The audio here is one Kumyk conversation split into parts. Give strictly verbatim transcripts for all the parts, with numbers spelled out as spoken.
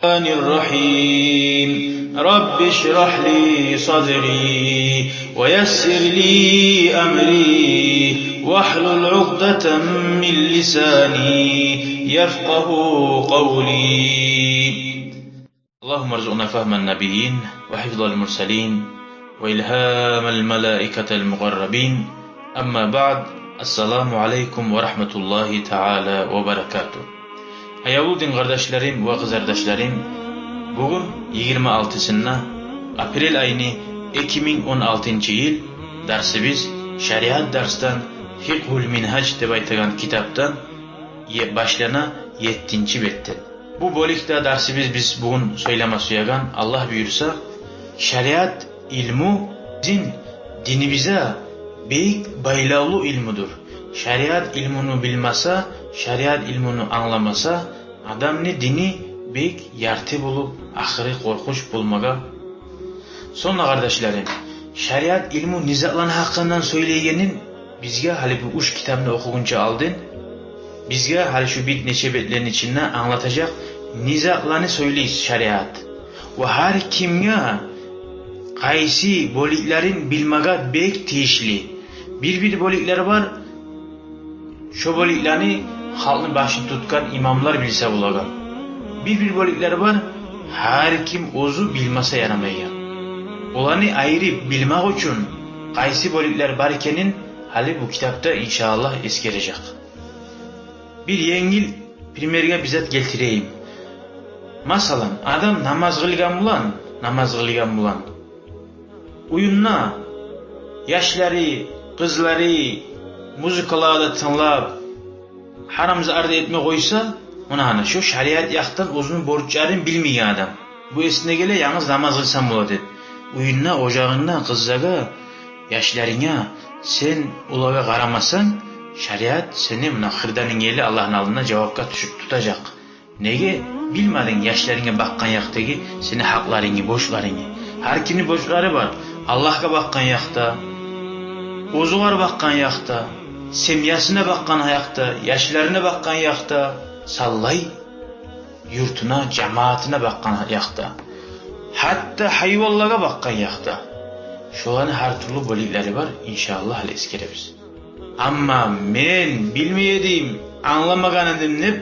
الرحمن الرحيم. رب اشرح لي صدري ويسر لي أمري واحلل عقدة من لساني يفقه قولي. اللهم ارزقنا فهم النبيين وحفظ المرسلين وإلهام الملائكة المقربين. أما بعد. السلام عليكم ورحمة الله تعالى وبركاته. Аявлу дин къардашларым ва къызардашларым, бугюн йигирма алтысында апрель айны, эки минг он алтынчы йыл, дарсыбыз шариат дарсдан Фикъгьул Мингьаж деп айтагъан китапдан е-, башлана, еттинчи бетден. Бу бёлюкде дарсыбыз биз бугюн сёйлеме сюеген, Аллагь буюрса, шариат илму бизин динибизге бек байлавлу илмудур. Шариат илмуну билмесе, шариат илмуну англамаса, адамны дини бек ярты болуп, ахыры къоркъунч болмагъа. Сонг да, къардашларым, шариат илму не затланы гьакъындан сёйлейгенин бизге гьали бу уьч китапны охугъунча алдын бизге гьали шу бир нече бетлени ичинде англатажакъ, не затланы сёйлей шариат. Ва гьар кимге къайсы бёлюклерин билмеге бек тийишли. Бир-бир бёлюклер бар, шо бёлюклени халкъны башын тутгъан имамлар билсе болагъан. Бир-бир бёлюклер бар, гьар ким оьзю билмесе ярамайгъан. Оланы айырып билмек учун къайсы бёлюклер бар экенин гьали бу китапда, иншааллагь, эсгережек. Бир енгил примерге бир зат гелтирейим. Масала, адам намаз къылгъан булан, намаз къылгъан булан, уьюнде яшлары, къызлары музыкалагъа да тынглап, гьарам затлар да этме къойса, муна гьана шо шариат якъдан оьзюню борчларын билмейген адам. Бу эсине геле, янгыз намаз къылсам бола деп. Уьюнгде, ожагъынгда, къызлагъа, яшларынга сен олагъа къарамасанг, шариат сени муна хырданынг ели Аллагьны алдында жавапгъа тюшюп тутажакъ. Неге? Билмединг яшларынга бакъгъан якъдагъы сени гьакъларынгны, борчларынгны. Гьар кимни борчлары бар. Аллагьгъа бакъгъан якъда, оьзюгер бакъгъан якъда, семьясына бакъгъан якъда, яшларына бакъгъан якъда, савлай юртуна, жамаатына бакъгъан якъда, гьатта гьайванлагъа бакъгъан якъда. Шоланы гьар тюрлю бёлюклери бар, иншааллагь, гьали эсгеребиз. Амма мен билмей эдим, англамагъан эдим деп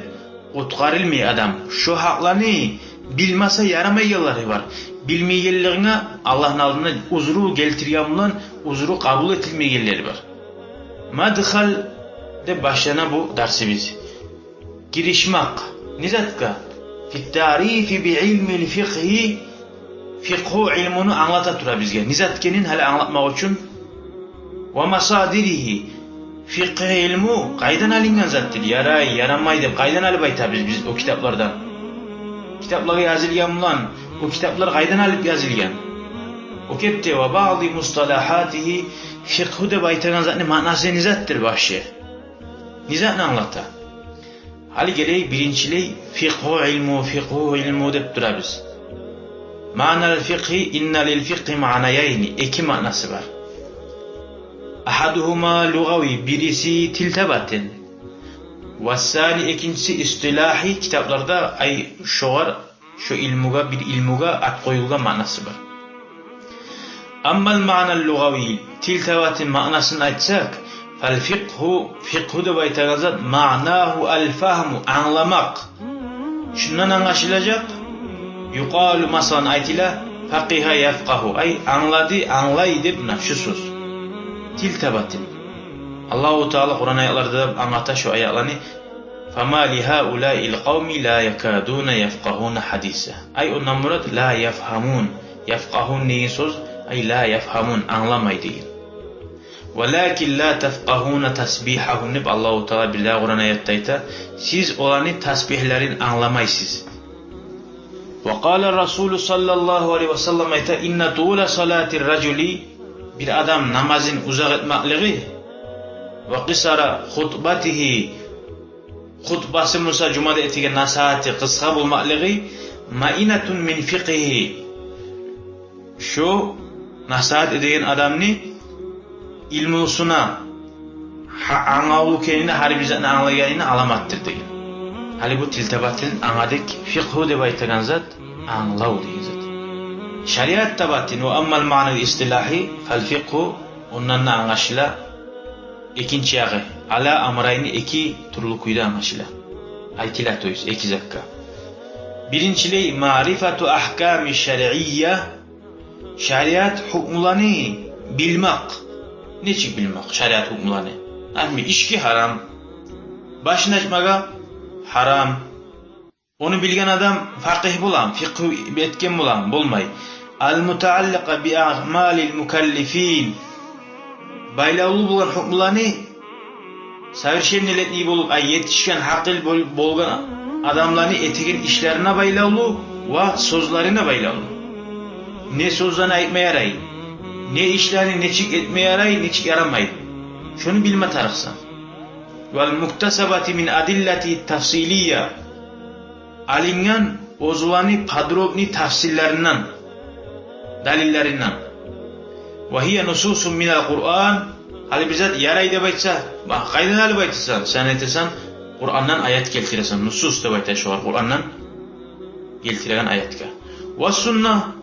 къутгъарылмай адам. Шо гьакъланы билмесе ярамайгъанлары бар. Билмейгенлигинге Аллагьны алдында узру гелтирген булан, узру къабул этилмейгенлери бар. Мадхал деп башлана бу дарсыбыз. Гиришмек. Не затгъа? Фи тарифи би илмил фикъгьи, фикъгьу илмуну англата тура бизге. Не зат экенин гьали англатмакъ учун. Ва масадиригьи, фикъгьу илму къайдан алынгъан затдыр, ярай, ярамай деп къайдан алып айтабыз биз о китаплардан? Китаплагъа язылгъан булан, о китаплар къайдан алып язылгъан? О кепде ва баъди мусталагьатигьи, фикъгьу деп айтагъан затны маънасы не затдыр башы? Не затны англата? Гьали гелейик, биринчилей фикъгьу илму, фикъгьу илму деп турабыз. Маънал фикъгьи, инна лил фикъгьи маънаяйни, эки маънасы бар. Агьадугьума лугъави, бириси тил табатын. Вассани, экинчиси истилагьи, китапларда, ай, шогъар, шо илмугъа, бир илмугъа ат къоюлгъан маънасы бар. Аммал маънал лугъави, тил табатын маънасын айтсакъ, фал фикъгьу, фикъгьу деп айтагъан зат, маънагьу ал фагьму, англамакъ. Шундан англашылажакъ, юкъалу, масала, айтыла, факъигьа яфкъагьу, ай, англады, англай деп, муна шу сёз. Тил табатын. Аллагьу Таала Къуран аятларда да англата шо аятланы, фама ли гьаулаил къавми ла якадуна яфкъагьуна гьадиса. Ай, ондан мурат ла яфгьамун. Яфкъагьун деген сёз, ай, ла яфгьамун, англамай деген. Валакин ла тафкъагьуна тасбигьагьум деп Аллагьу Таала бирдагъы Къуран аятда айта, сиз оланы тасбигьлерин англамайсыз. Ва къала Расулу саллаллагьу алайгьи ва саллам айта, инна тула салатир ражули, бир адам намазын узакъ этмеклиги, ва къисара хутбатигьи, хутбасы буса жумада этеген насигьаты къысгъа болмакълыгъы, маинатун мин фикъгьи. Шо насигьат этеген адамны илмусуна, гьа-, англавлу экенине, гьар бир затны англагъаныны аламатдыр деген. Гьали бу тил табатын англадыкъ, фикъгьу деп айтагъан зат англав деген зат. Шариат табатын, ва аммал маънал истилагьи фал фикъгьу, ондан да англашыла экинчи ягъы, ала амрайни, эки тюрлю кюйде англашыла. Айтыла, то есть, эки затгъа. Биринчилей, маърифату агьками шаръия, шариат гьукмуланы билмек. Нечик билмек шариат гьукмуланы? Например, ички гьарам, башын ачмагъа гьарам. Ону билген адам факъигь боламы, фикъгьу этген боламы? Болмай. Ал мутаалликъа би аъмалил мукаллифин. Байлавлу болгъан гьукмуланы совершеннолетний болуп, ай, етишген, гьакъыл бол-, болгъан адамланы этеген ишлерине байлавлу ва сёзлерине байлавлу. Не сёзлени айтма ярай, не ишлени нечик этме ярай, нечик ярамай. Шону билме тарыкъсан. Вал муктасабати мин адиллати тафсилия. Алынгъан оьзлени подробный тафсиллеринден, далиллеринден. Ва гьия нусусун минал Къуръан. Гьали бир зат ярай деп айтса, ба, къайдан алып айтасан? Сен айтасан, Къурандан аят гелтиресен, нусус деп айта шогъар, Къурандан гелтиреген аятгъа. Ва сунна.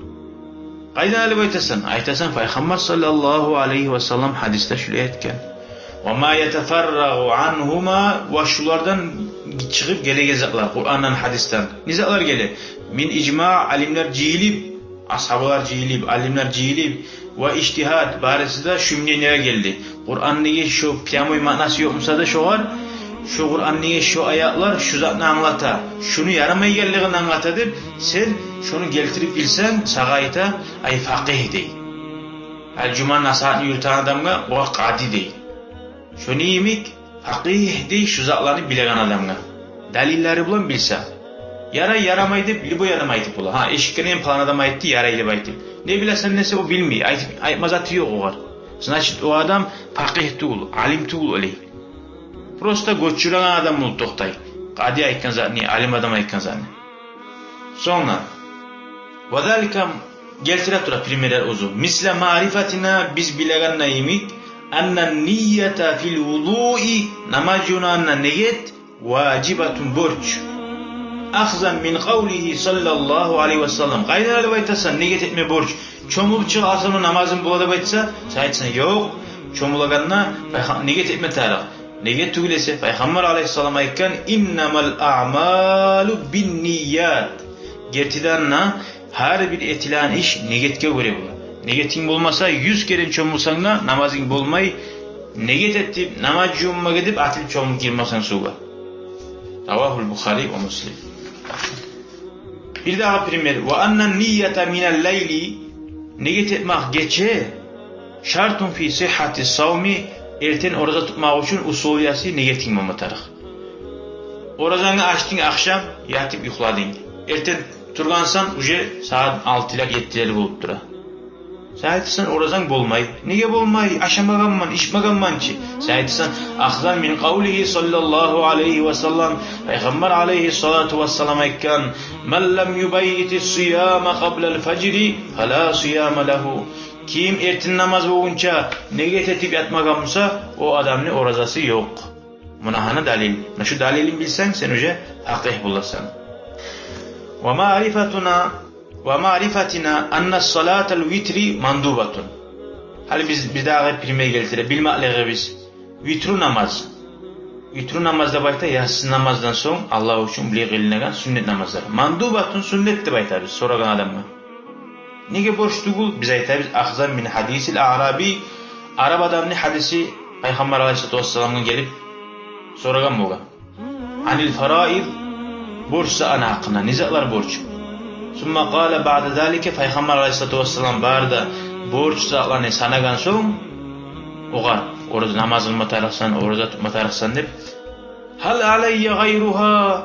Къайдан алып айтасан? Айтасан, Пайхаммар саллаллагьу алайгьи ва саллам гьадисде шулай айтгъан. Ва ма ятафаррагъу ангьума, ва шулардан чыгъып гелеген затлар, Къурандан, гьадисден. Не затлар геле? Мин ижмаъ, алимлер жыйылып, асгьабалар жыйылып, алимлер жыйылып, ва ижтигьад, барысы да шу мнениеге гелди. Къуранны шу прямой маънасы ёкъ буса да шогъар, шу Къуранны шу аятлар шу затны англата, шуну ярамайгъанлыгъын англата деп, сен шуну гелтирип билсенг, сагъа айта, ай, факъигь дей. Гьали жума насигьатны юрютеген адамгъа огъар къади дей. Шону йимик факъигь дей шу затланы билеген адамгъа, далиллери булан билсе. Ярай, ярамай деп любой адам айтып бола. Гьа, эшитгенмен, палан адам айтды, ярай деп айтып. Не билесен десе, о билмей, айтып, айтма заты ёкъ огъар. Значит, о адам факъигь тюгюл, алим тюгюл олай. Просто гёчюреген адам болуп токътай. Къади айтгъан затны, алим адам айтгъан затны. Сонг, ва залика, гелтире тура примерлер оьзю. Мисла маърифатина, биз билегенде йимик, анна нияту фил вудуи, намаз жувунагъанда ният, важибатун, борч. Ахзан мин къавлигьи саллаллагьу алайгьи ва саллам. Къайдан алып айтасан, ният этме борч? Чомулуп чыгъа алсанг, намазынг бола деп айтса, сен айтасан, ёкъ, чомулагъанда пайхам-, ният этме тарыкъ. Неге тюгюл эсе, Пайхаммар алайгьиссалам айтгъан: «Иннамал аъмалу бинният». Гертиден де, гьар бир этилеген иш негетге гёре бола. Негетинг болмаса, юз керен чомулсанг да, намазынг болмай. Негет этип, намаз жувунмагъа деп, атылып чомулуп гирмесенг сувгъа. Равагьул Бухари ва Муслим. Бирдагъы пример. Ва анна нияту минал лайли, негет этмек гече, шартун фи сиххати савми, эртен ораза тутмакъ учун условиясы негетинг болма тарыкъ. Оразангны ачдынг ахшам, ятып юхладынг. Эртен тургъансан, уже сагьат алтылар, еттилер болуп тура. Сен айтасан, оразанг болмай. Неге болмай? Ашамагъанман, ичмегенмен чи. Сен айтасан, ахзан мин къавлигьи саллаллагьу алайгьи ва саллам. Пайхаммар алайгьиссалату вассалам айтгъан: «Ман лам юбаййити сияма къаблал фажри, фала сияма лагьу». Ким эртен намаз болгъунча негет этип ятмагъан буса, о адамны оразасы ёкъ. Муна гьана далил. Муна шу далилин билсенг, сен уже факъигь боласан. Ва маърифатуна, ва маърифатина анна салатал витри мандубатун. Гьали биз бирдагъы пример гелтире билмеклигибиз. Витру намаз. Витру намаз деп айта, яссы намаздан сонг Аллагь учун булай къылынагъан суннат намазлар. Мандубатун, суннат деп айтабыз сорагъан адамгъа. Неге борч тюгюл? Биз айтабыз, ахзан мин гьадисил аъраби, араб адамны гьадиси, Пайхаммар алайгьиссалату вассаламгъа гелип сорагъан болгъан. Анил фараид, борч затланы гьакъында, не затлар борч? Сумма къала баъда залика, Пайхаммар алайгьиссалату вассалам бары да борч затланы санагъан сонг, огъар, ораза, намаз къылма тарыкъсан, ораза тутма тарыкъсан деп, гьал алайя гъайругьа?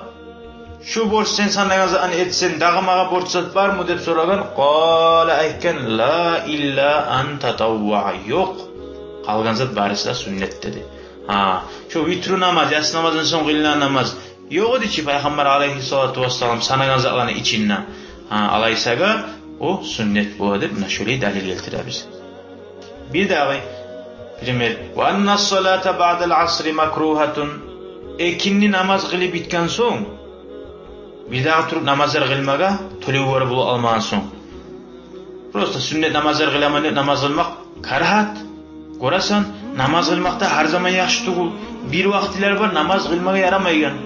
Шу борч, сен санагъан затланы этсенг, дагъы магъа борч зат бармы деп сорагъан. Къала, айтгъан: ла илла ан татавваа. Ёкъ. Къалгъан зат барысы да суннат, деди. Гьа, шу витру намаз, яссы намаздан сонг къылынагъан намаз ёкъ эди чи Пайхаммар алайгьиссалату вассалам санагъан затланы ичинде. Гьа, алайсагъа о суннат бола деп, муна шолай далил гелтиребиз. Бирдагъы пример. Ва анна салата баъдал асри макругьатун. Экинни намаз къылып битген сонг, Бирдагъы туруп намазлар къылмагъа тёлевлер бола алмагъан сонг. Просто сюннет намазлар къыламан деп намаз къылмакъ карагьат. Гёресен, намаз къылмакъ да гьар заман яхшы тюгюл. Бир вакътилер бар, намаз къылмагъа ярамайгъан.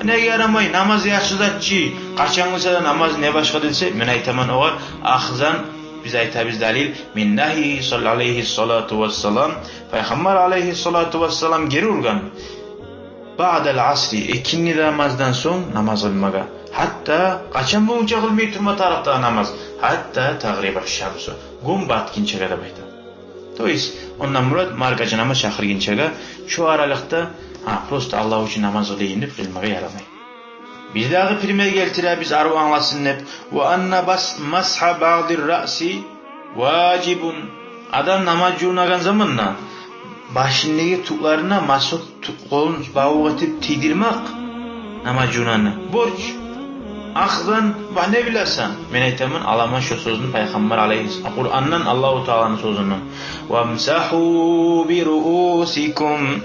Неге ярамай? Намаз яхшы зат чы. Къачан къылса да намаз, не башгъа десе, мен айтаман огъар, ахзан, биз айтабыз далил, мин нагьйи салла алайгьи салату вассалам, Пайхаммар алайгьи салату вассалам гери ургъан. Баъдал асри, экинни намаздан сонг намаз къылмагъа. Гьатта къачан болгъунча къылмай турма тарыкъ дагъы намаз? Гьатта тагъриба шамсу, гюн батгъынчагъа деп айта. То есть, ондан мурат маркача намаз чакъыргъынчагъа. Шо аралыкъда, гьа, просто Аллагь учун намаз къылайым деп къылмагъа ярамай. Бирдагъы пример гелтиребиз, арив англасын деп. Ва анна бас-, масгьа баъдир раъси важибун. Адам намаз жувунагъан заманда башындагъы тюклерине масгь ту-, къолун бавукъ этип тийдирмек намаз жувунагъанны борч. Ахзан, ва не билесен? Мен айтаман, аламан шо сёзню Пайхаммар алайгьис-, Къурандан, Аллагьу Тааланы сёзюнден. Вамсагьу би руусикум.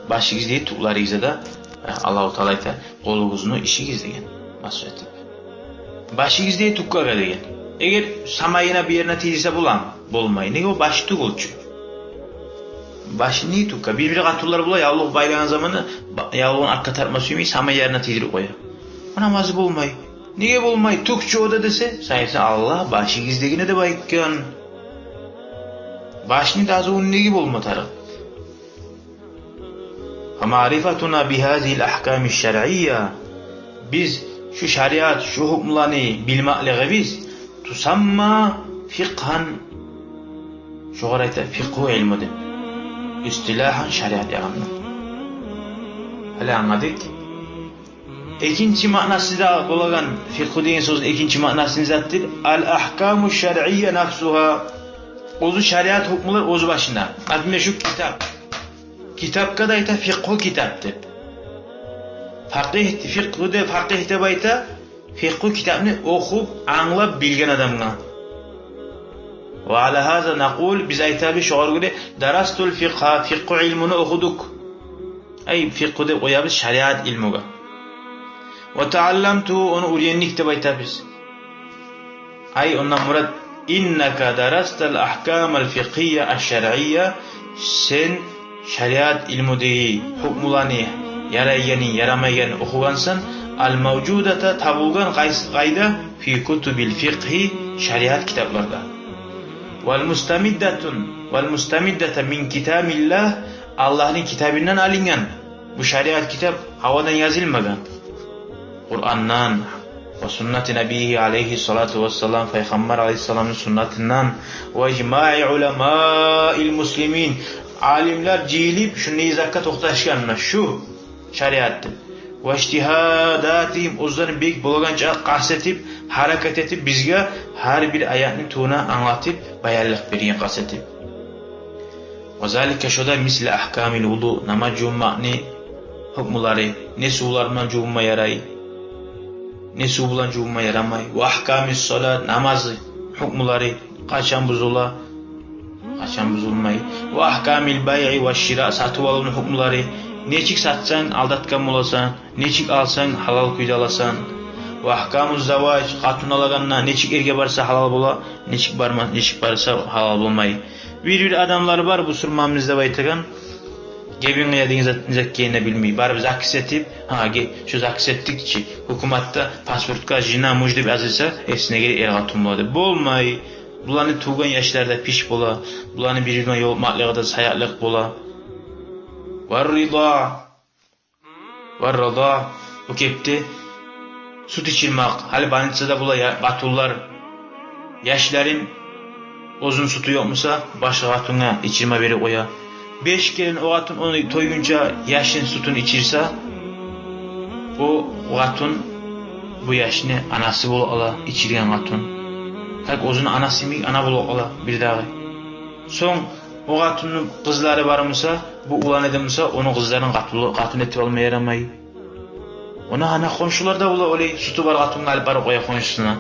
Башыгъыздагъы тюклеригизге де, э, Аллагьу Таала айта, къолугъузну ишигиз деген, масгь этип. Башыгъыздагъы тюкге деген. Эгер самайына, бир ерине тийдирсе боламы? Болмай. Неге? О баш тюгюл чю. Башындагъы тюкге. Бир-бир къатынлар бола, явлукъ байлагъан заманда ба-, явлугъун артгъа тартма сюймей, самай ерине тийдирип къоя. О намазы болмай. Неге болмай? Тюк чю о да десе, сен айтасан, Аллагь башыгъыздагъыны деп айтгъан. Башны тазалавну неге болма тарыкъ? Фамаърифатуна бигьазигьил агьками шаръия. Биз шу шариат, шу гьукмуланы билмеклигибиз, тусамма фикъгьан. Шогъар айта фикъгьу илму деп. Истилагьан шариат ягъындан. Гьали англадыкъ. Экинчи маънасы да болагъан, фикъгьу деген сёзню экинчи маънасы не затдыр? Ал агькаму шаръия нафсугьа. Оьзю шариат гьукмулар оьзю башында. Например, шу китап. Китапгъа да айта фикъгьу китап деп. Факъигь, фикъгьу деп, факъигь деп айта фикъгьу китапны охуп, англап билген адамгъа. Ва ала гьаза накъул, биз айтабыз шогъар гёре, дарастул фикъгьа, фикъгьу илмуну охудукъ. Ай, фикъгьу деп къоябыз шариат илмугъа. Ва таалламтугьу, ону уьйрендик деп айтабыз. Ай, ондан мурат, иннака дарастал агькамал фикъгьия аш-шаръия, сен шариат илмудагъы гьукмуланы, ярайгъанын, ярамайгъанын охугъансан, ал-мавжудата, табулгъан къайс-, къайда, фи кутубил фикъгьи, шариат китапларда. Вал мустамиддатун, вал мустамиддата мин китабиллагь, Аллагьны китабындан алынгъан. Бу шариат китап гьавадан язылмагъан. Къурандан, ва суннати набийигьи алайгьи салату вассалам, Пайхаммар алайгьиссаламны суннатындан, ва ижмаи уламаил муслимин, алимлер жыйылып, шунда изакъгъа токъташгъанына шу шариатды. Ва ижтигьадатигьим, оьзлерин бек болагъанча къаст этип, гьаракат этип, бизге гьар бир аятны тюбюне англатып, баянлыкъ берген къаст этип. Ва залика, шо да, мисла агькамил вуду, намаз жувунмакъны гьукмулары, не сувлар булан жувунма ярай, не сув булан жувунма ярамай. Ва агькамис салат, намаз гьукмулары, къачан бузула, къачан бузулмай. Ва агькамил байъи ва шира, сатып алывну гьукмулары, нечик сатсанг алдатгъан боласан, нечик алсанг гьалал кюйде аласан. Ва агькамуз заваж, къатын алагъанда нечик эрге барса гьалал бола, нечик барма-, нечик барса гьалал болмай. Бир-бир адамлар бар, бусурманбыз деп айтагъан, гебин къыяды, не зат, не зат экенин билмей. Барып загс этип, гьа, ге-, шу загс этдик чи, гьукуматда паспортгъа жена муж деп язылса, эсине геле эр-къатын бола деп. Болмай. Буланы тувгъан яшлар да пич бола. Буланы бир-бири булан ёлукъмакълыгъы да саякълыкъ бола. Ва рида. Ва рада, бу кепде сют ичирмек. Гьали больницада бола я-, къатынлар яшларын, оьзюню сютю ёкъ буса, башгъа къатынгъа ичирме берип къоя. Беш керен о къатын ону тойгъунча яшын сютюн ичирсе, о къатын бу яшны анасы болуп къала, ичирген къатын. Так оьзюню анасы йимик ана болуп къала бирдагъы. Сонг о къатынны къызлары бар буса, бу улан эди буса, ону къызларын къатынлы, къатын этип алма ярамай. Ону гьана хоншулар да бола, олай сютю бар къатынгъа алып барып къоя хоншусуна.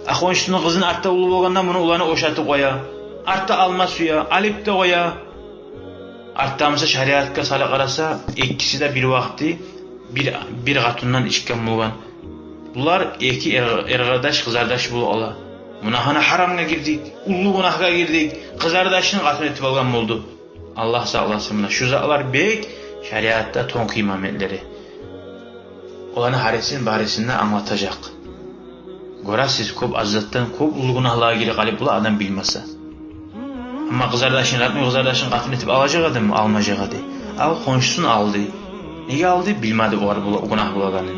А хоншусуну къызын артда уллу болгъанда муну уланы ошатып къоя. Артда алма сюе, алып да къоя. Артда буса шариатгъа салып къараса, экиси де бир вакъти бир, бир къатындан ичген болгъан. Булар эки эр, эркъардаш, къызардаш болуп ала. Муна гьана гьарамгъа гирдик, уллу гюнагьгъа гирдик, къызардашын къатын этип алгъан болду. Аллагь сакъласын, муна шу затлар бек шариатда тонкий моментлери. Оланы гьарисин, барисын да англатажакъ. Гёресиз, кёп аз затдан кёп уллу гюнагьлагъа гирип къалып бола адам билмесе. Амма къызардашын, родной къызардашын къатын этип алажакъ эдими? Алмажакъ эди. Ал, хоншусун алды. Неге алды? Билмеди огъар бола, о гюнагь болагъанын.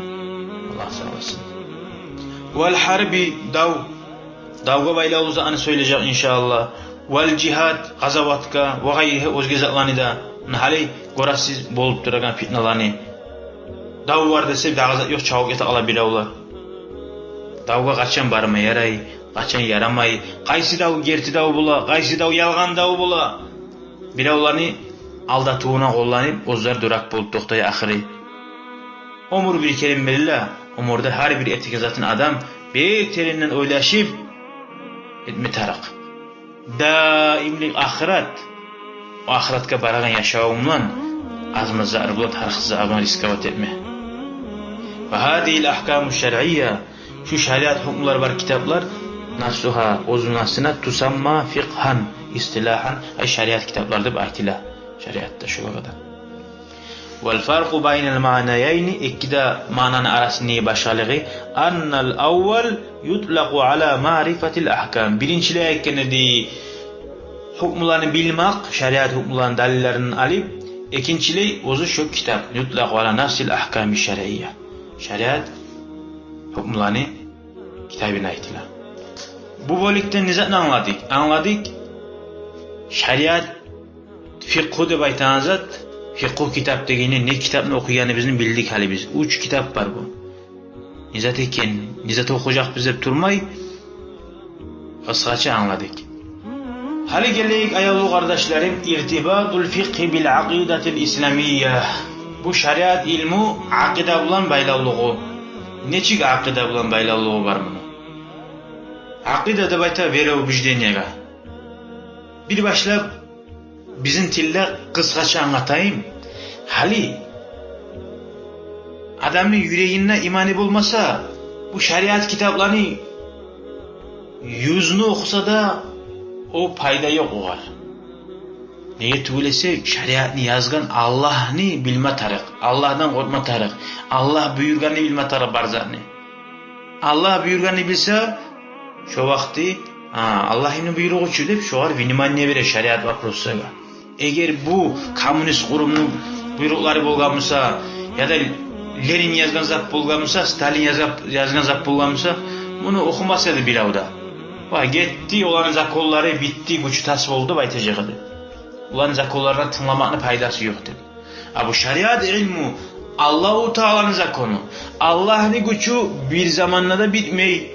Аллагь сакъласын. Вал гьарби, дав. Давгъа байлавлу затны сёйлежек, иншааллагь. Вал жигьад, къазаватгъа, ва гъайригьи, оьзге затланы да. Муна гьали гёресиз болуп турагъан фитналаны. Дав бар десе, дагъы зат ёкъ, чабып гете ала биревлер. Давгъа къачан барма ярай, къачан ярамай, къайсы дав герти дав бола, къайсы дав ялгъан дав бола. Биревлени алдатывуна къолланып, оьзлер дурак болуп токътай ахыры. Оьмюр бир керен бериле, оьмюрде гьар бир этеген затын адам бек теренден ойлашып этме тарыкъ. Даимлик ахырат. О ахыратгъа барагъан яшавунг булан аз-маз зарар бола, тарыкъсыз адам рисковать этме. Ва гьазигьил агькаму шаръия, шу шариат гьукмулар бар китаплар, нафсугьа, оьзюню нафсына, тусамма фикъгьан, истилагьан, ай, шариат китаплар деп айтыла шариатда шулагъа да. Вал фаркъу байнал маънаяйни, эки де маънаны арасындагъы башгъалыгъы, аннал аввал ютлакъу ала маърифатил агькам. Биринчилей айтгъан эди, гьукмуланы билмек, шариат гьукмуланы далиллерин алып, экинчилей оьзю шо китап, ютлакъу ала нафсил агьками шаръия. Шариат гьукмуланы китабына айтыла. Бу бёлюкден не затны англадыкъ? Англадыкъ, шариат фикъгьу деп айтагъан зат, фикъгьу китап дегенде не китапны охуйгъаныбызны билдик гьали биз. Уьч китап бар бу. Не зат экен, не зат охужакъбыз деп турмай, къысгъача англадыкъ. Гьали гелейик, аявлу къардашларым, иртибатул фикъгьи бил акъидатил исламия. Бу шариат илму акъида булан байлавлугъу. Нечик акъида булан байлавлугъу бар муну? Акъида деп айта вероубеждениягъа. Бир башлап бизин тилде къысгъача англатайым. Гьали адамны юрегинде иманы болмаса, бу шариат китапланы юзюню охуса да, о пайда ёкъ огъар. Неге тюгюл эсе, шариатны язгъан Аллагьны билме тарыкъ, Аллагьдан къоркъма тарыкъ, Аллагь буюргъанны билме тарыкъ бар затны. Аллагь буюргъанны билсе, шо вакъти, а, Аллагьны буйругъу чу деп, шогъар внимание бере шариат вопрослагъа. Эгер бу коммунист къурумну буйрукълары болгъан буса, яда Ленин язгъан зат болгъан буса, Сталин язгъан, язгъан зат болгъан буса, муну охумас эди бирев де. Ва гетди, оланы законлары битди, гючю тас болду деп айтажакъ эди. Оланы законларына тынгламакъны пайдасы ёкъ деп. А бу шариат илму Аллагьу Тааланы закону. Аллагьны гючю бир заманда да битмей.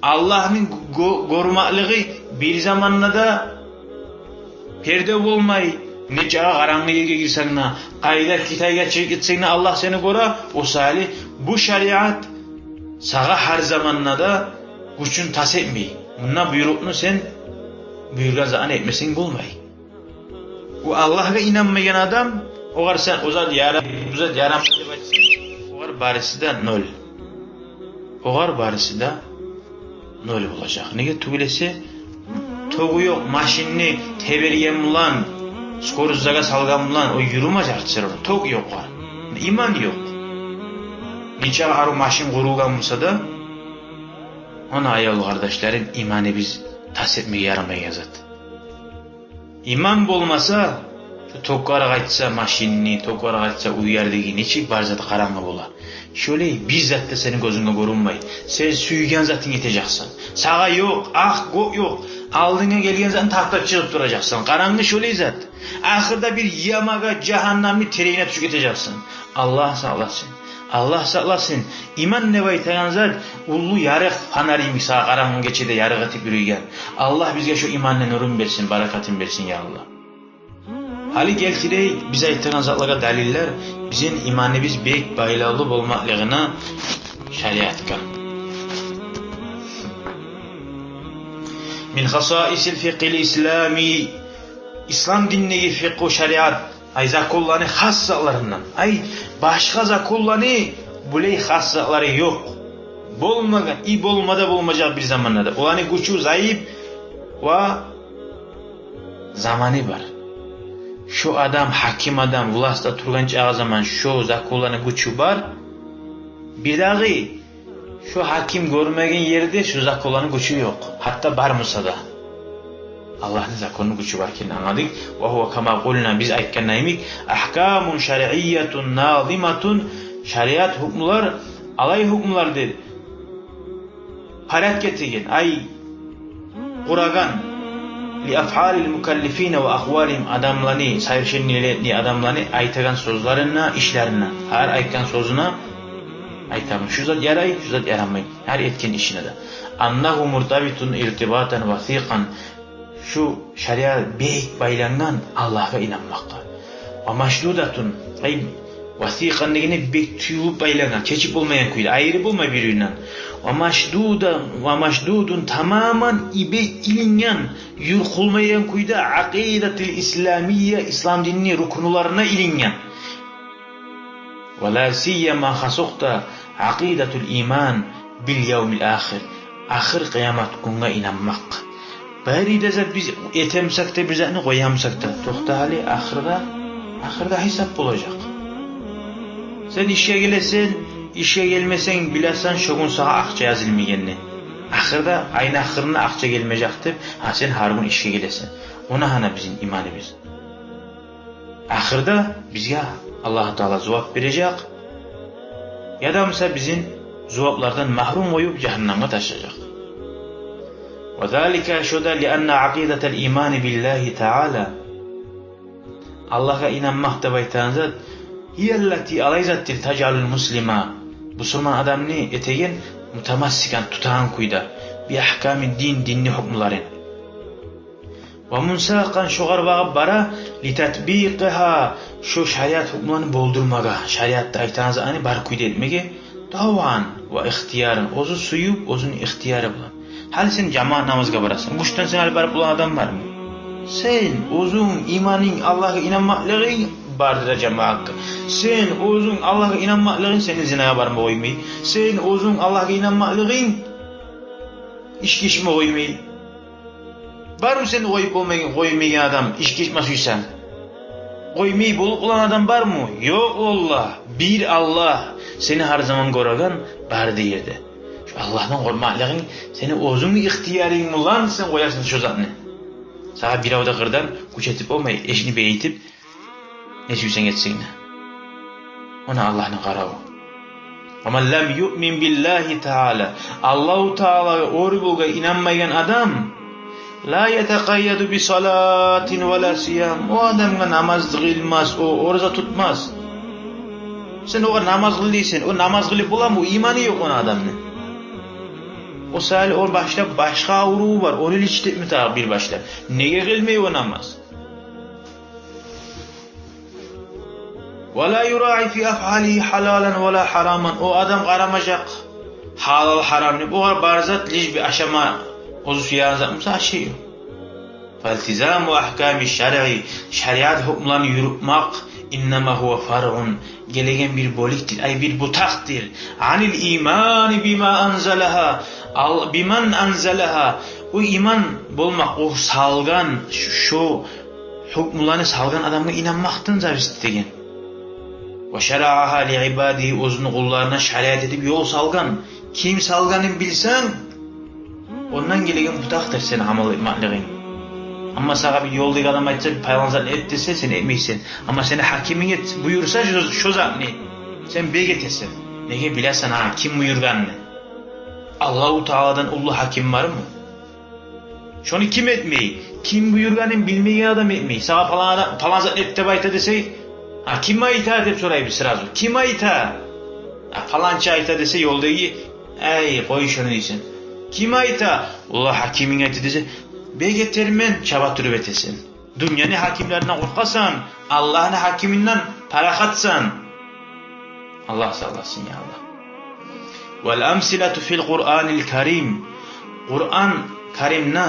Аллагьны гё-, гёрмеклиги бир заманда да перде болмай. Нечакъы къарангы ерге гирсенг де, къайда Китайгъа чыгъып гетсенг де, Аллагь сени гёре. О саялы бу шариат сагъа гьар заманда да гючюн тас этмей. Мунда буйрукъну сен буюргъан затны этмесенг болмай. О Аллагьгъа инанмайгъан адам, огъар сен о зат яра-, бу зат ярамай деп айтсанг, огъар барысы да ноль. Огъар барысы да ноль болажакъ. Неге тюгюл эсе, тогу ёкъ машинни теберген булан, скоростьгъа салгъан булан, о юрюмежек, ток ёкъ огъар. Иман ёкъ. Нечакъы арив машин къурулгъан буса да, ону, аявлу къардашларым, иманыбыз тас этмеге ярамайгъан зат. Иман болмаса, шу токъ къарап къайтса машинни, токъ къарап къайтса уьйлердеги, нечик бар зат къарангы бола. Шолай бир зат да сени гёзюнге гёрюнмей. Сен сюйген затынг этежексен. Сагъа ёкъ, акъ-гёк ёкъ. Алдынга гелген затны таптап чыгъып туражакъсан. Къарангы шолай зат. Ахырда бир ямагъа, жагьаннамны теренине тюшюп гетежексен. Аллагь сакъласын. Аллагь сакъласын. Иман деп айтагъан зат уллу ярыкъ фонарь йимик сагъа къарангы гечеде ярыкъ этип юрюйген. Аллагь бизге шо иманны нюрюн берсин, баракатын берсин, я Аллагь. Гьали гелтирейик биз айтагъан затлагъа далиллер, бизин иманыбыз бек байлавлу болмакълыгъына шариатгъа. Мин хасаисил фикъгьил ислами, ислам диндеги фикъгьу шариат, ай, законланы хас затларындан, ай, Башгъа законланы булай хас затлары ёкъ. Болмагъан и болма да болмажакъ бир заманда да. Оланы гючю зайып ва заманы бар. Шо адам, гьаким адам властда тургъан чакъы заман шо законланы гючю бар. Бирдагъы шо гьаким гёрмеген ерде шо законланы гючю ёкъ. Гьатта бар буса да. Аллагьны законуну гючю бар экенин англадыкъ. Ва гьува кама къулна, биз айтгъан йимик, агькамун шаръиятун назиматун, шариат гьукмулар, алай гьукмулар дей, порядок этеген, ай, къурагъан, ли афъалил мукаллифина ва ахвалигьим, адамланы, совершеннолетний адамланы айтагъан сёзлерине, ишлерине, гьар айтгъан сёзюне айтаман, шу зат ярай, шу зат ярамай, гьар этген ишине де. Аннагьу муртабитун иртибатан васикъан, шу шариат бек байлангъан Аллагьгъа инанмакъгъа. Ва машдудатун, ай, васикъан дегени бек тюйюлюп байлангъан, чечип болмайгъан кюйде, айры болмай бир-биринден. Ва машдуда, ва машдудун тамаман, и бек илинген, юркъулмайгъан кюйде акъидатул исламия, ислам динини рукнуларына илинген. Ва ла сияма, хасокъда, акъидатул иман бил явмил ахир, ахыр къыямат гюнге инанмакъ. Бары да зат биз этемсек де, бир затны къоямсакъ да, токъта гьали, ахырда, ахырда гьисап болажакъ. Сен ишге гелесен, ишге гелмесенг, билесен, шо гюн сагъа акъча язылмайгъанны. Ахырда, айны ахырына акъча гелмежек деп, гьа, сен гьар гюн ишге гелесен. Она гьана бизин иманыбыз. Ахырда бизге Аллагьу Таала зувап бережек, яда буса бизин зуваплардан магьрюм къоюп, жагьаннамгъа ташлажакъ. Ва залика, шо да, ли анна акъидатал имани биллагьи таала, Аллагьгъа инанмакъ деп айтагъан зат, гьияллати, алай затдыр, тажъалул муслима, бусурман адамны этеген, мутамассикан, тутагъан кюйде, би агьками дин, динни гьукмуларын. Ва мунсакъан, шогъар багъып бара, ли татбикъигьа, шо шариат гьукмуланы болдурмагъа, шариатда айтагъан затны бар кюйде этмеге, тавъан ва ихтияран, оьзю сююп, оьзюню ихтияры булан. Гьали сен жамаат намазгъа барасан, муштан сен гьали барып болагъан адам бармы? Сен оьзюнг иманынг, Аллагьгъа инанмакълыгъынг бардыр да жамаатгъа. Сен оьзюнг Аллагьгъа инанмакълыгъынг сени зинагъа барма къоймай. Сен оьзюнг Аллагьгъа инанмакълыгъынг ички ичме къоймай. Бармы сен къоюп болмайгъан, къоймайгъан адам, ички ичме сюйсенг? Къоймай болуп болагъан адам бармы? Ёкъ, валлагь. Бир Аллагь сени гьар заман гёреген, бары да ерде. Шо Аллагьдан къоркъмакълыгъынг, сени оьзюнгню ихтиярынг булан сен къоясан шо затны. Сагъа бирев де къырдан гюч этип болмай, эшикни бегитип, не сюйсенг этсин. Муна Аллагьны къараву. Ва ман лам юъмин биллагьи таала, Аллагьу Таалагъа, оьр болгъа инанмайгъан адам, ла ятакъайяду би салатин ва ла сиям. О адамгъа намаз къылмас, о ораза тутмас. Сен огъар намаз къыл дейсен, о намаз къылып боламы? О иманы ёкъ ону адамны. О саялы о башда башгъа авруву бар, ону лечить этме тарыкъ бир башлап. Неге къылмай о намаз? Ва ла юраи фи афъалигьи гьалалан ва ла гьараман. О адам къарамажакъ гьалал-гьарам деп, огъар бар зат лишь би ашама, оьзю сюеген зат буса ашай. Фалтизаму агьками шаръи, шариат гьукмуланы юрютмек, иннама гьува фаръун, гелеген бир бёлюкдюр, ай, бир бутакъдыр. Анил имани бима анзалагьа, ал, биман анзалагьа, о иман болмакъ, о салгъан, ш-, шо гьукмуланы салгъан адамгъа инанмакъдан зависит этеген. Ва шаръагьа ли ибадигьи, оьзюню къулларына шариат этип ёл салгъан. Ким салгъанын билсенг, ондан гелеген бутакъдыр сени амал этмеклигинг. Амма сагъа бир ёлдагъы адам айтса, палан затны эт десе, сен этмейсен. Амма сени гьакиминг эт, буюрса шо, шо затны, сен бек этесен. Неге, билесен гьа ким буюргъанны. Аллагьу Тааладан уллу гьаким бармы? Шону ким этмей? Ким буюргъанын билмейген адам этмей. Сагъа палан адам, палан затны эт деп айта десе, гьа, ким айта деп сорайбыз сразу. Ким айта? Гьа, паланчы айта десе ёлдагъы, эй, къой шону дейсен. Ким айта? Уллу гьакиминг айта десе, бек этермен, чаба туруп этесен. Дюньяны гьакимлеринден къоркъасан, Аллагьны гьакиминден парахатсан. Аллагь сакъласын, я Аллагь. Вал амсилату фил Къуранил Карим. Къуран Каримде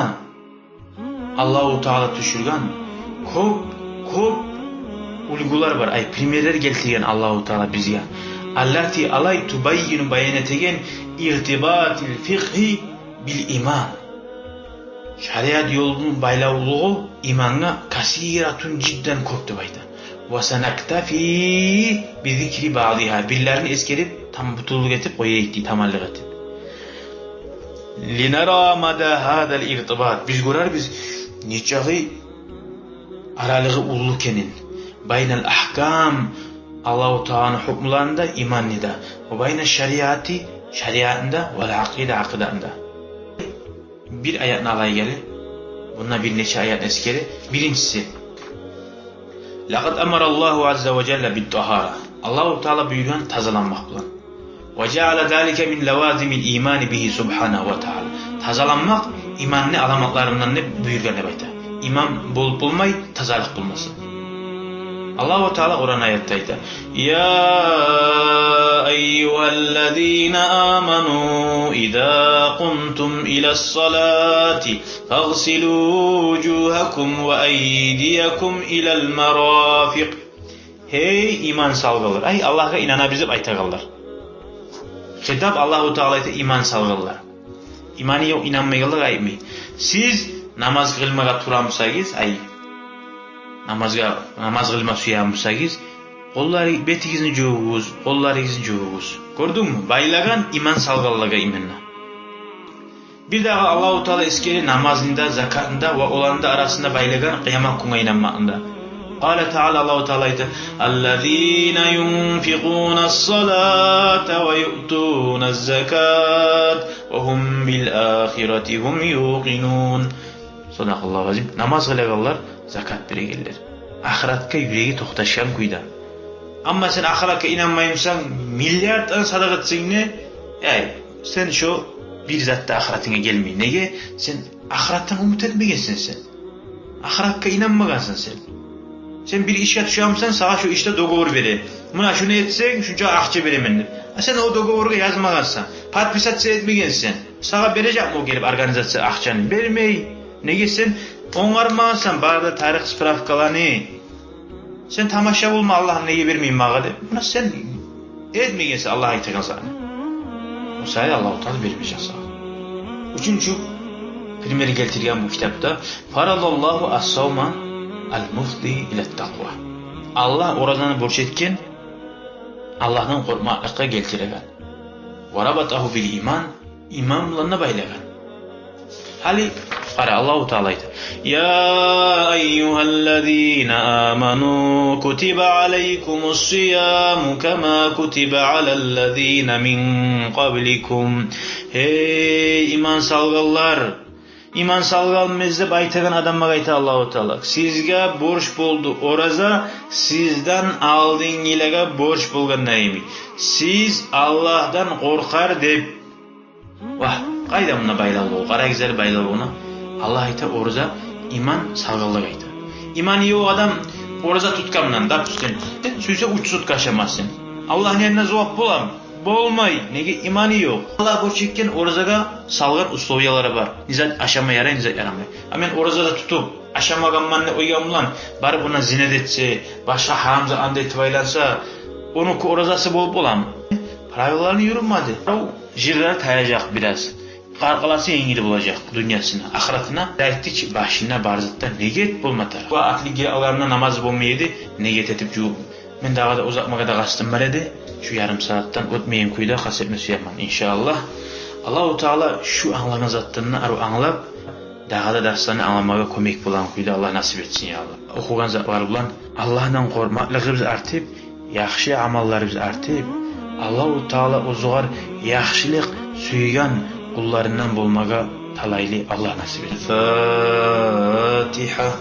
Аллагьу Таала тюшюрген кёп, кёп Уьлгюлер бар, ай, примерлер гелтирген Аллагьу Таала бизге. Аллати, алай, тубаййину, баян этеген, иртибатил фикъгьи бил иман. Шариат ёлну байлавлугъу имангъа касиратун, жидден кёп деп айта. Ва санактафи би зикри баъдигьа. Бирлерин эсгерип, там бютюнлюк этип къояйыкъ дей, таманлыкъ этип. Линара мада гьазал иртибат. Биз гёрербиз, нечакъы аралыгъы уллу экенин. Байнал ахкам, Аллагьу Тааланы гьукмуларында, иманны да. Ва байна шариати, шариатында, вал акъида, акъидасында. Бир аятны алайыкъ гьали. Мунда бир нече аятны эсгере. Биринчиси. Лакъад амара Аллагьу азза ва жалла бит-тагьара. Аллагьу Таала буюргъан тазаланмакъ булан. Ва жаъала залика мин лавазимил имани бигьи субгьанагьу ва таала. Тазаланмакъ иманны аламатларындан деп буюргъан деп айта. Иман болуп болмай тазалыкъ болмаса. Аллагьу Таала Къуран аятда айта: «Я айюгьаллазина аману, иза къумтум илас салати, фагъсилу вужугьакум ва айдиякум илал марафикъ». Гьей, иман салгъанлар! Ай, Аллагьгъа инанабыз деп айтагъанлар. Хитап, Аллагьу Таала айта, иман салгъанлар. Иманы ёкъ, инанмайгъанлагъа айтмай. Сиз намаз къылмагъа тура бусагъыз, ай, намазгъа, намаз къылма сюе бусагъыз, къоллары, бетигизни жувугъуз, къолларыгъызны жувугъуз. Гёрдюнгмю? Байлагъан иман салгъанлагъа именно. Бир дагъы Аллагьу Таала эсгере намазны да, закатны да ва оланы да арасында байлагъан къыямат гюнге инанмакъны да. Къала таала, Аллагьу Таала айта: «Аллазина юнфикъуна ссалата ва юътуна ззакат ва гьум бил ахирати гьум юкъинун». Садакъаллагьул азим. Намаз къылагъанлар, закат берегенлер, ахыратгъа юреги токъташгъан кюйде. Амма сен ахыратгъа инанмаймысан, миллиард тане садагъа этсенг де, эй, сен шо бир зат да ахыратынга гелмей. Неге? Сен ахыратдан умут этмегенсен сен. Ахыратгъа инанмагъансан сен. Сен бир ишге тюшемисен, сагъа шо ишде договор бере. Муна шуну этсенг, шунча акъча беремен деп. А сен о договоргъа язмагъансан, подписаться этмегенсен. Сагъа бережекми о гелип организация акъчаны? Бермей. Неге? Сен онгармагъансан бары да тарих справкаланы. Сен тамаша болма, Аллагьым неге бермей магъа деп. Муна сен этмегенсен Аллагь айтагъан затны. О саялы Аллагьу Таала бермежек сагъа. Уьчюнчю пример гелтирген бу китапда: «Фарадаллагьу ас-савма ал-муфди илат-такъва». Аллагь оразаны борч этген, Аллагьдан къоркъмакълыкъгъа гелтиреген. «Ва рабатагьу бил иман», иман булан да байлагъан. Гьали къара, Аллагьу Таала айта: «Я айюгьаллазина аману, кутиба алайкумус сияму кама кутиба алаллазина мин къабликум». Гьей, иман салгъанлар! Иман салгъанбыз деп айтагъан адамлагъа айта Аллагьу Таала: «Сизге борч болду ораза, сизден алдынгъылагъа борч болгъанда йимик. Сиз Аллагьдан къоркъар деп». Вагь, къайда мунда байлавлугъу? Къарагъыз гьали байлавлугъуна. Аллагь айта, ораза иман салгъанлагъа айта. Иманы ёкъ адам ораза тутгъандан, допустим, сен сюйсенг уьч сутка ашамасын. Аллагьны янына зувап боламы? Болмай. Неге? Иманы ёкъ. Аллагь борч этген оразагъа салгъан условиялары бар. Не зат ашама ярай, не зат ярамай. А мен ораза да тутуп, ашамагъанман деп къойгъан булан, барып ондан зина да этсе, башгъа гьарам затны да этип айланса, онуки оразасы болуп боламы? Правилаланы юрютмеди. Жырлар таяжакъ бираз. Къаркъарасы енгил болажакъ дюньясына, ахыратына. Айтды чы, башына бар затда негет болма тарыкъ. Ва атлиги аларына намаз болмай эди, негет этип жувуп. Мен дагъы да узатмагъа да къастым бар эди. Шу ярым сагьатдан оьтмейин кюйде къаст этме сюемен, иншааллагь. Аллагьу Таала шу англагъан затдан да арив англап, дагъы да дарсланы англамагъа кёмек болагъан кюйде Аллагь насип этсин, я Аллагь. Охугъан затлар булан Аллагьдан къоркъмакълыгъыбыз артып, яхшы амалларыбыз артып, Аллагьу Таала оьзюгер яхшылыкъ сюйген къулларындан болмагъа талайлы Аллагь насип этсин. Фатигьа.